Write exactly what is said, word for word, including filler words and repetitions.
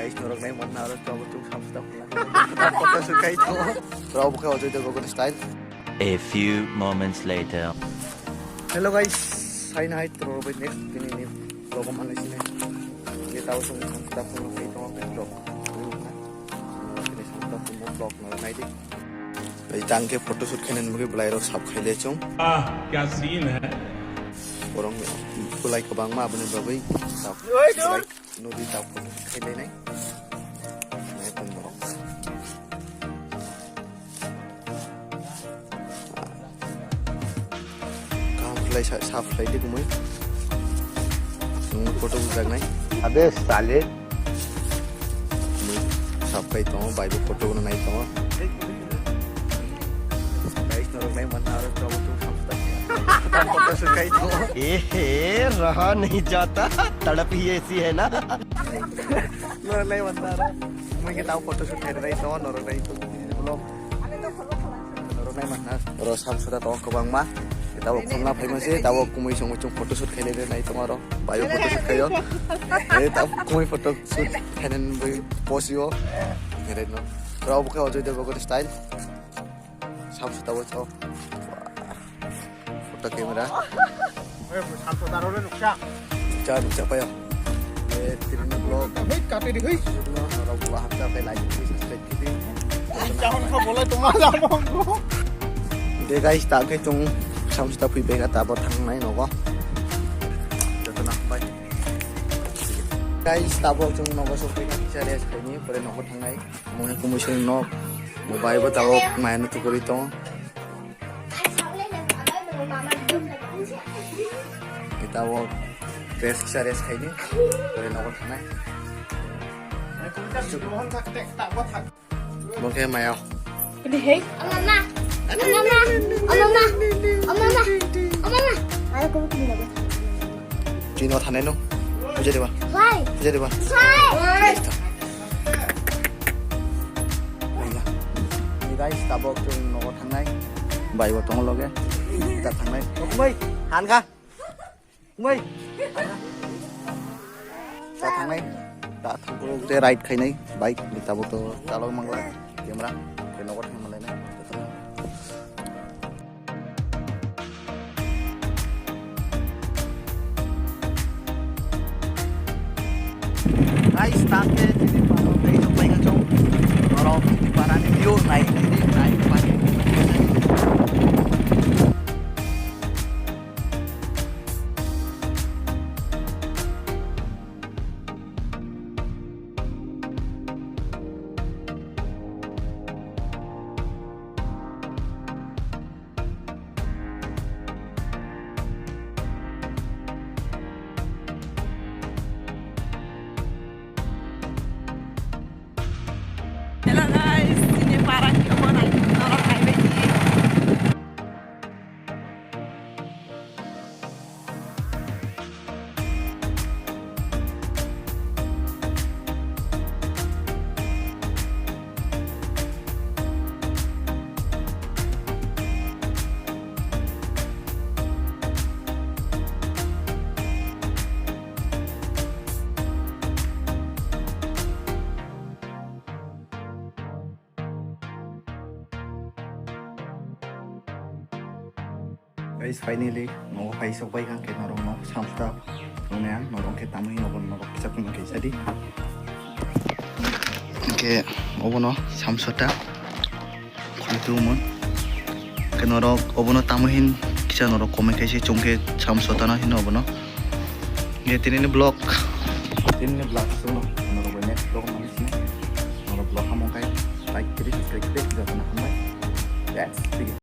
Guys, norok nai manna aro tabuk chwng samsda phunukha. Photo shoot khai tongo. Tabuk khe Ajoy Devgan style. A few moments later. Hello guys, hai nai tro bai next tini ni vlog o manai sini. Ye tau song samsda phunukha khai tongo vlog. Tini samsda phunukha vlog norok nai di. Ei tang khe photo shoot khainani bagwi bwlairok sap khaile chwng. Ah, kya scene hai. Borok bwlai kwbangma aboni bagwi sap khailai. Nodi sap photo shoot khailainai. Nai tong borok. Kaham khlai sa, sap khlai di kumui. Nwng photo bujaknai. Abe sale. Sap khai tongo, bai bo photo no nai tongo. Guys, norok nai manna aro tabuk chwng samsda. Photo shoot khai tongo. Ehe, raha nahi jata, tadap hi aisi hai na. Norok nai manna aro. Mui khe tabuk photo shoot khai nai tongo, norok nai tongo. Vlog. Norok nai manna. Oro samsda tongo kwbangma. Tabuk khulna phaima se, tabuk kumui songwi chwng photo shoot khainai nai tongo aro. Bai o photo shoot khaio. Eh, tabuk kumui photo shoot khainani bagwi post o. Khainai no. Oro obo khe Ajoy Devgan style. Samsda tabuk chwng. Photo camera. Cha cha payo. Ye tini vlog. Hei, kate di, hei. No, norok bo hapta khe like, subscribe khe di. Jahon kha bolai tongma jabo. De guys, ta khe chwng samsda phui bega ta bo thangnai nogo. Jotono hambai. Guys, ta bo chwng nogo sokphaina kisa rest khaini pore nogo thangnai. Mui kumui song nok. Mobile bo ta bo maya no tukuri tong. Kita wo rest kisa rest khaini. Pore nogo thangnai. Bo khe maya. Ini hei. Mama. Mama. Mama. Mama. Mama. Ayo, kamu kemana, Bang? Chino thanai no. Puja deba. Why? Puja deba. Why? Ni guys, tabok chwng nogo thangnai. Bai bo tongo loge. Ta thangnai. Bai, han kha. Bai. Ta thangnai. Ta thangkuk de ride khainai. Bike ni tabok to chalok mangla. Camera. Ke nogo thang malai nai. Guys, ta khe chini paro tei chwng pai kha chwng. Norok chini parani view nai, nai, nai, nai. Hello guys, ini parang kita mau naik norok naik lagi. Guys, finally, nogo phai sok bai kha, hwnkhe norok no samsda phunuknai ang, norok khe tamwi nogo norok kisa phunuk khe sadi. Hwnkhe obono samsda khulwi tubumo. Hwnkhe norok obono tamwi hin kisa norok comment khaise chwng khe samsda no hino obono. Hwnkhe tinini vlog, tinini vlog chwngno norok bai next vlog nang sini. Norok vlog hamung khai like kiri subscribe kiri jotono hambai. Let's begin.